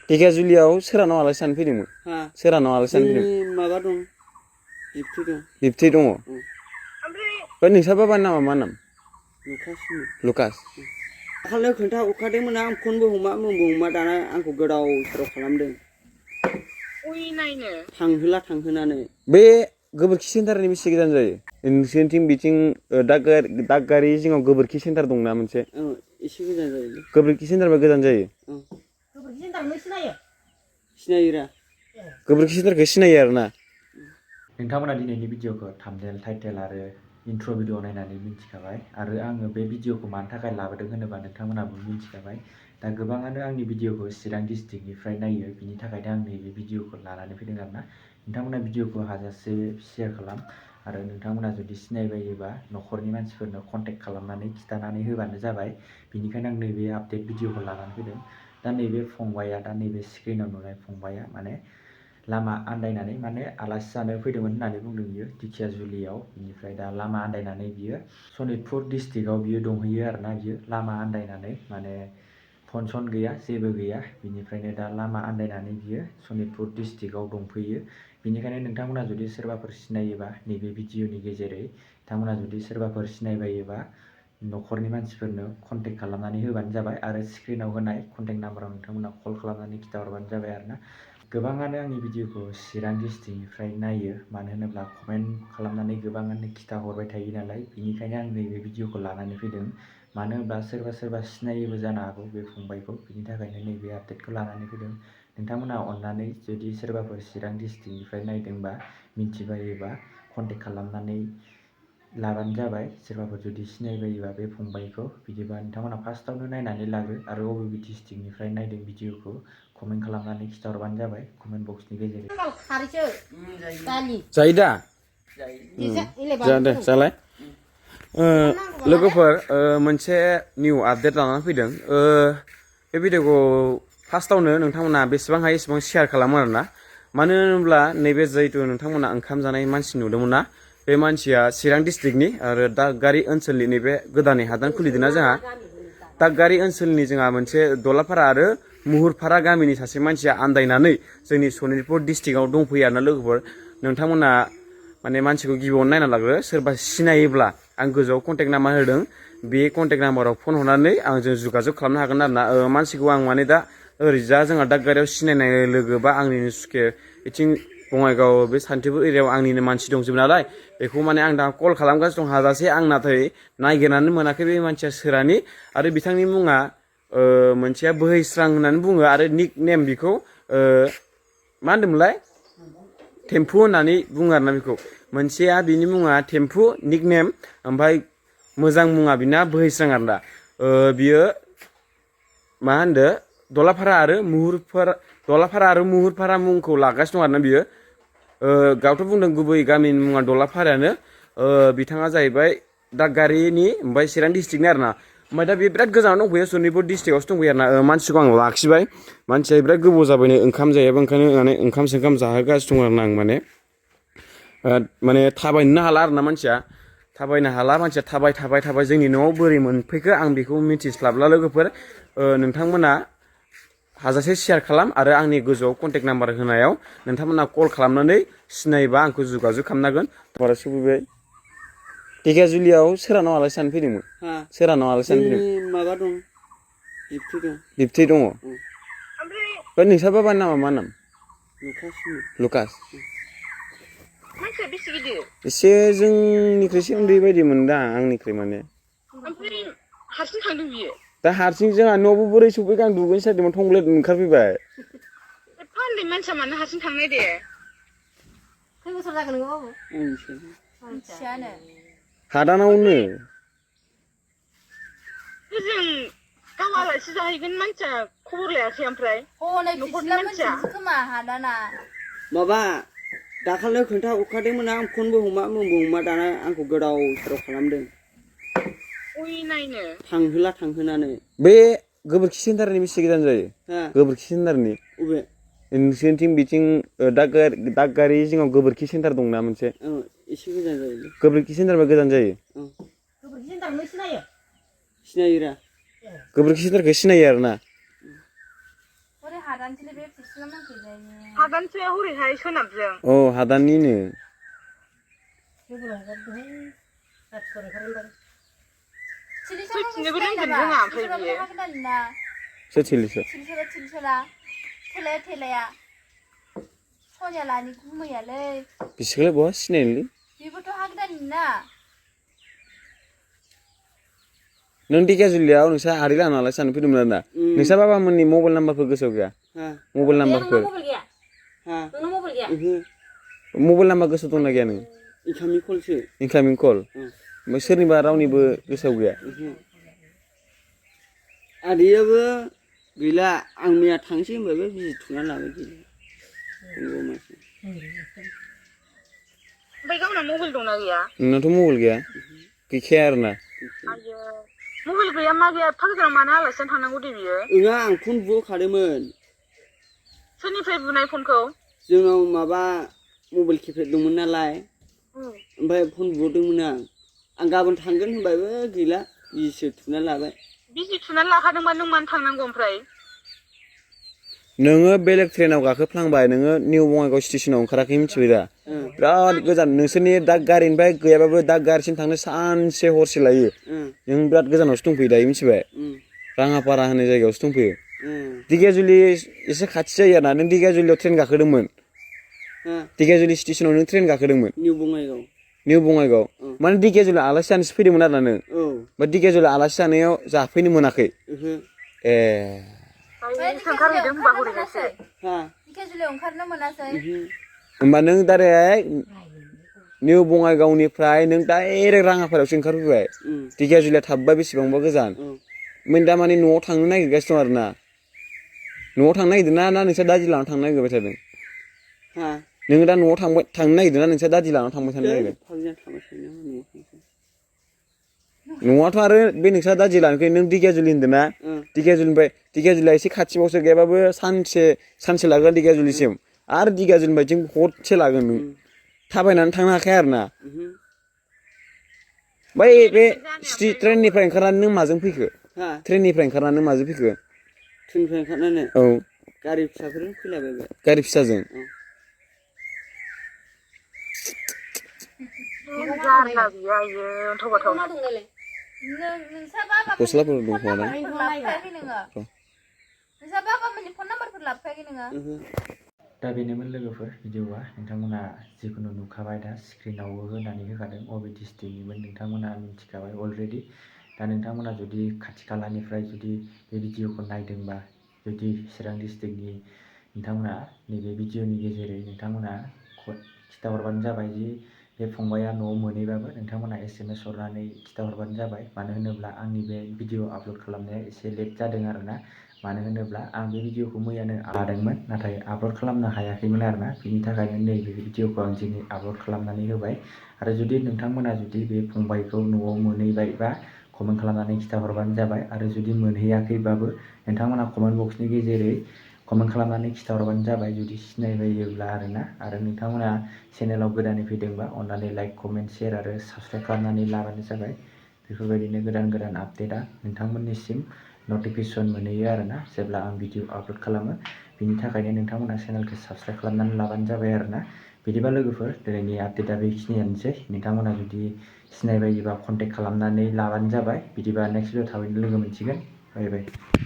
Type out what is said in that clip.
धेकियाजुलियाव सोरानाव आलासि जानो फैदोंमोन सोरानाव आलासि जानो फैदोंमोन माबा दं बिबथै दं बिबथै दङ ओमफ्राय नोंसा बाबानि नामा मा नाम लुकास दाखालिनो खोन्था हरखादोंमोन आं फनबो हमा मोनबो हमा दाना आंखौ गोदाव सोराव खालामदों थांहोला थांहोनानै बे गोबोरखि सेन्टारनि बेसे गोजान जायो नोंसोरनिथिं बिथिं दागगारि जिङाव गोबोरखि सेन्टार दंना मोनसे एसे गोजान जायो गोबोरखि सेन्टारबा गोजान जायो गोबोरखि सेन्टारखौ सिनायो सिनायोरा गोबोरखि सेन्टारखौ सिनायो आरोना नोंथांमोना दिनैनि भिडिअखौ थाम्बनेल टाइटेल आरो इन्ट्र भिडिअ नायनानै मिन्थिखाबाय आरो आङो बे भिडिअखौ मानि थाखाय लाबोदों होनोबा नोंथांमोनाबो मिन्थिखाबाय दा गोबाङानो आंनि भिडिअखौ चिरां डिस्ट्रिक्टनिफ्राय नायो बिनि थाखायनो आं नैबे भिडिअखौ लानानै फैदों आरोना नोंथांमोना भिडिअखौ हाजासे शेयार खालाम आरो नोंथांमोना जुदि सिनायबायोबा न'खरनि मानसिफोरनो कन्टेक्ट खालामनानै खिथानानै होबानो जाबाय बिनिखायनो आं नैबे आपडेट भिडिअखौ लानानै फैदों दा नैबे फंबाया दा नैबे स्क्रिनाव नुनाय फंबाया माने लामा आन्दायनानै माने आलासि जानो फैदोंमोन होननानै बुंदों बियो धेकियाजुलियाव बिनिफ्राय दा लामा आन्दायनानै बियो सनितपुर डिस्ट्रिक्टआव बियो दंहैयो आरोना बियो लामा आन्दायनानै माने फन सन गैया जेबो गैया बिनिफ्रायनो दा लामा आन्दायनानै बियो सनितपुर डिस्ट्रिक्टआव दंफैयो बिनिखायनो नोंथांमोना जुदि सोरबाफोर सिनायोबा नैबे भिडिअनि गेजेरै नोंथांमोना जुदि सोरबाफोर सिनायबायोबा न'खरनि मानसिफोरनो कन्टेक्ट खालामनानै होबानो जाबाय आरो स्क्रिनाव होनाय कन्टेक्ट नाम्बाराव नोंथांमोना कल खालामनानै खिथाहरबानो जाबाय आरोना गोबाङानो आंनि भिडिअखौ चिरां डिस्ट्रिक्टनिफ्राय नायो मानो होनोब्ला कमेन्ट खालामनानै गोबाङानो खिथाहरबाय थायो नालाय बिनिखायनो आं नैबे भिडिअखौ लानानै फैदों मानो होनब्ला सोरबा सिनायोबो जानो हागौ बे फंबायखौ बिनि थाखायनो नैबे आपडेटखौ लानानै फैदों नोंथांमोना अननानै जुदि सोरबाफोर चिरां डिस्ट्रिक्टनिफ्राय नायदोंबा मिन्थिबायोबा कन्टेक्ट खालामनानै लाबानो जाबाय सोरबाफोर जुदि सिनायबायोबा बे फंबायखौ बिदिबा नोंथांमोना फार्स्टआवनो नायनानै लागो आरो बबे डिस्ट्रिक्टनिफ्राय नायदों भिडिअखौ कमेन्ट खालामनानै खिथाहरबानो जाबाय कमेन्ट बक्सनि गेजेरजों जायो दा जालाय लोगोफोर मोनसे निउ आपडेट लानानै फैदों बे भिडिअखौ फार्स्टआवनो नोंथांमोना बेसेबां हायो एसेबां शेयार खालामो आरोना मानो होनोब्ला नैबे जिहेतु नोंथांमोना ओंखाम जानाय मानसि नुदोंमोन ना बे मानसिया चिरां डिस्ट्रिक्टनि आरो दागगारि ओनसोलनि नैबे गोदानै हादान खुलिदोंना जोंहा दागगारि ओनसोलनि जोंहा मोनसे दलापारा आरो मुहुरपारा गामिनि सासे मानसिया आन्दायनानै जोंनि सनितपुर डिस्ट्रिक्टआव दंफैयो आरोना लोगोफोर नोंथांमोना माने मानसिखौ गिबियावनो नायना लाग्रो सोरबा सिनायोब्ला आं गोजौआव कन्टेक्ट नाम्बार होदों बे कन्टेक्ट नाम्बाराव फन हरनानै आंजों जगाजग खालामनो हागोन आरोना मानसिखौ आं माने दा ओरैजा जोंहा दागगारियाव सिनायनाय लोगो बा आंनिनो सुखे बिथिं बङाइगाव बे सान्तिपुर एरियायाव आंनिनो मानसि दंजोबो नालाय बेखौ माने आं दा कल खालामगासिनो दं हाजासे आं नाथाय नागिरनानै मोनाखै बे मानसिया सोरानि आरो बिथांनि मुङा मोनसेया बोहैस्रां होननानै बुङो आरो निक नेम बेखौ मा होनदोंमोनलाय टेम्पु होननानै बुङो आरोना बेखौ मोनसेया बिनि मुङा टेम्पु निक नेम ओमफ्राय मोजां मुङा बिना बोहैस्रां आरोना बियो मा होनदो दलापारा आरो मुहुरपारा मुंखौ लागासिनो दं आरोना बियो गावथ' बुंदों गुबै गामिनि मुङा दलापारायानो बिथाङा जाहैबाय दागगारिनि ओमफ्राय चिरां डिस्ट्रिक्टनि आरोना ओमफ्राय दा बे बिराद गोजानाव दंफैयो सनितपुर डिस्ट्रिक्टआवसो दंफैयो आरोना मानसिखौ आं लाखिबाय मानसिया बिराद गोबाव जाबायनो ओंखाम जायाबा ओंखायनो माने ओंखाम जाहोगासिनो दं आरोना आं माने थाबायनोनो हाला आरोना मानसिया थाबायनो हाला मानसिया थाबाय जोंनि न'आव बोरै मोनफैखो आं बेखौ मिथिस्लाबला लोगोफोर नोंथांमोना हाजासे शेयार खालाम आरो आंनि गोजौआव कन्टेक्ट नाम्बार होनायाव नोंथांमोना कल खालामनानै सिनायोबा आंखौ जगाजग खालामनांगोन बारा सफैबाय धेकियाजुलियाव सोरानाव आलासि जानो फैदोंमोन सोरानाव आलासि जानो फैदोंमोन माबा दं बिबथै दङ ओमफ्राय नोंसा बाबानि नामा मा नाम लुकास मानसिया बेसे गिदिर एसे जोंनिख्रुइसो उन्दै बायदि मोनदां आंनिख्रुइ माने ओमफ्राय हारसिं थांदों बियो दा हारसिं जोंहा न'आवबो बोरै सफैखो आं दुगैनो सारदोंमोन थंब्लेट ओंखारफैबाय फानलै मानसिया मानो हारसिं थांनाय दे खै बोसोर जागोन नोङो बाबु मिथियानो हादानावनो जों गाव आलासि जाहैगोन मानसिया खबर लायाखै ओमफ्राय हनै न'खरनि मानसिया खोमा हादाना माबा दाखालिनो खोन्था हरखादोंमोन आं फनबो हमा मोनबो हमा दाना आंखौ गोदाव सोराव खालामदों थांहोला थांहोनानै बे गोबोरखि सेन्टारनि बेसे गोजान जायो गोबोरखि सेन्टारनि नोंसोरनिथिं बिथिं दागगारि जिङाव गोबोरखि सेन्टार दंना मोनसे एसे गोजान जायो गोबोरखि सेन्टारबा गोजान जायो गोबोरखि सेन्टारखौ सिनायो सिनायोरा गोबोरखि सेन्टारखौ सिनायो आरोना हादानथिलि बे फिसिला मानखैजाय हादानथिया हरैहाय सोनाबजों औ हादाननिनो फैफिननोबो रोंगोन जोंहा ओमफ्राय बियो सोर थिलिसो थिलिसरा थेलाया सनिया लानि गुमैयालै बिसोरलाय बहा सिनायनोलै बेबोथ' हागदानि ना नों ढेकियाजुलियाव नोंसा आदै लाना आलासि जानो फैदोंमोन आरोना नोंसा बाबामोननि मबाइल नाम्बारफोर गोसोआव गैया मबाइल नाम्बारफोर मबाइल नाम्बार गोसोआव दंना गैया नों इनकामिं कलसो इनकामिं कल ओमफ्राय सोरनिबा रावनिबो गोसोआव गैया आदैयाबो गैला आं मैया थांसै होनबाबो बिजि थुना लाबाय गैला ओमफ्राय गावना मबाइल दंना गैया नोंनाथ' मबाइल गैया गैखाया आरोना आयो मबाइल गैया मा गैया एफा गोजानाव मानो आलासि जानो थांनांगौ दे बियो ओङा आं फन बुखादोंमोन सोरनिफ्राय बुनाय फनखौ जोंनाव माबा मबाइल किपेड दंमोन नालाय ओमफ्राय फन बुदोंमोन आं गाबोन थांगोन होनबाबो गैला बिजिसो थुना लाबाय बिजि थुनानै लाखादोंबा नों मानो थांनांगौ ओमफ्राय नोङो बेलेग ट्रेनाव गाखोफ्लांबाय नोङो निउ बङाइगाव स्टेसनाव ओंखाराखै मिथिबाय दा बिराद गोजान नोंसोरनि दा गारिनिफ्राय गैयाबाबो दा गारिसिम थांनो सानसे हरसे लायो नों बिराद गोजानावसो दंफैयो दायो मिथिबाय राङापारा होननाय जायगायावसो दंफैयो ढेकियाजुलि एसे खाथि जायो आरोना नों ढेकियाजुलियाव ट्रेन गाखोदोंमोन ढेकियाजुलि स्टेसनाव नों ट्रेन गाखोदोंमोन निउ बङाइगाव माने ढेकियाजुलियाव आलासि जानोसो फैदोंमोन आरोना नों ओमफ्राय ढेकियाजुलियाव आलासि जानायाव जाफैनो मोनाखै ए ओंखारहैदों होनबा हरैहायसो ढेकियाजुलियाव ओंखारनो मोनासै होमबा नों डाइरेक्ट निउ बङाइगावनिफ्राय नों डाइरेक्ट राङापारायावसो ओंखारफैबाय ढेकियाजुलिया थाबबा बेसेबांबा गोजान ओमफ्राय दा माने न'आव थांनो नागिरगासिनो दं आरोना न'आव थांनो नागिरदों ना नोंस्रा दादि लानाव थांनो नागिरबाय थादों नोङो दा न'आव थांनो नागिरदों ना नोंस्रा दादि लानाव थांबाय थानो नागिरदों न'आथ' आरो बे नोंस्रा दादि लानिफ्राय नों ढेकियाजुलि होन्दों ना ढेकियाजुलिया एसे खाथिबावसो गैयाबाबो सानसे लागोन ढेकियाजुलिसिम आरो ढेकियाजुलिनिफ्राय जों हरसे लागोन नों थाबायनानै थांनो हाखाया आरोना बै बे ट्रेननिफ्राय ओंखारनानै नों माजों फैखो ट्रेननिफ्राय ओंखारनानै माजों फैखो ट्रेननिफ्राय ओंखारनानै औ गारि फिसाफोरजों फैलाबायबाय गारि फिसाजों जारला बियो आयो अन्थाव बाथाव नोंसा बाबा गस्लाफोर दंखोमा ना लाफायाखै नोङो नोंसा बाबामोननि फन नाम्बारफोर लाफायाखै नोङो दा बेनोमोन लोगोफोर भिडिअआ नोंथांमोना जिखुनु नुखाबाय दा स्क्रिनावबो होनानै होखादों अबे डिस्ट्रिक्टनिमोन नोंथांमोना मिथिखाबाय अलरेडि दा नोंथांमोना जुदि खाथि खालानिफ्राय जुदि बे भिडिअखौ नायदोंबा जुदि चिरां डिस्ट्रिक्टनि नोंथांमोना नैबे भिडिअनि गेजेरै नोंथांमोना खिथाहरबानो जाबाय जि बे फंबाया न'आव मोनहैबाबो नोंथांमोना SMS हरनानै खिथाहरबानो जाबाय मानो होनोब्ला आंनि बे भिडिअ आपल'ड खालामनाया एसे लेट जादों आरोना मानो होनोब्ला आं बे भिडिअखौ मैयानो लादोंमोन नाथाय आपल'ड खालामनो हायाखैमोन आरोना बिनि थाखायनो नैबे भिडिअखौ आं दिनै आपल'ड खालामनानै होबाय आरो जुदि नोंथांमोना जुदि बे फंबायखौ न'आव मोनहैबाय बा कमेन्ट खालामनानै खिथाहरबानो जाबाय आरो जुदि मोनहैयाखैबाबो नोंथांमोना कमेन्ट बक्सनि गेजेरै कमेन्ट खालामनानै खिथाहरबानो जाबाय जुदि सिनायबायोब्ला आरोना आरो नोंथांमोना चेनेलाव गोदानै फैदोंबा अन्नानै लाइक कमेन्ट शेयार आरो साबस्क्राइब खालामनानै लाबानो जाबाय बेफोरबायदिनो गोदान आपडेटआ नोंथांमोननिसिम नटिफिकेसन मोनहैयो आरोना जेब्ला आं भिडिअ आपल'ड खालामो बिनि थाखायनो नोंथांमोना चेनेलखौ साबस्क्राइब खालामनानै लाबानो जाबाय आरोना बिदिबा लोगोफोर दिनैनि आपडेटआ बेखिनियानोसै नोंथांमोना जुदि सिनायबायोबा कन्टेक्ट खालामनानै लाबानो जाबाय बिदिबा नेक्स्ट भिडिअ थाबैनो लोगो मोनसिगोन बाय बाय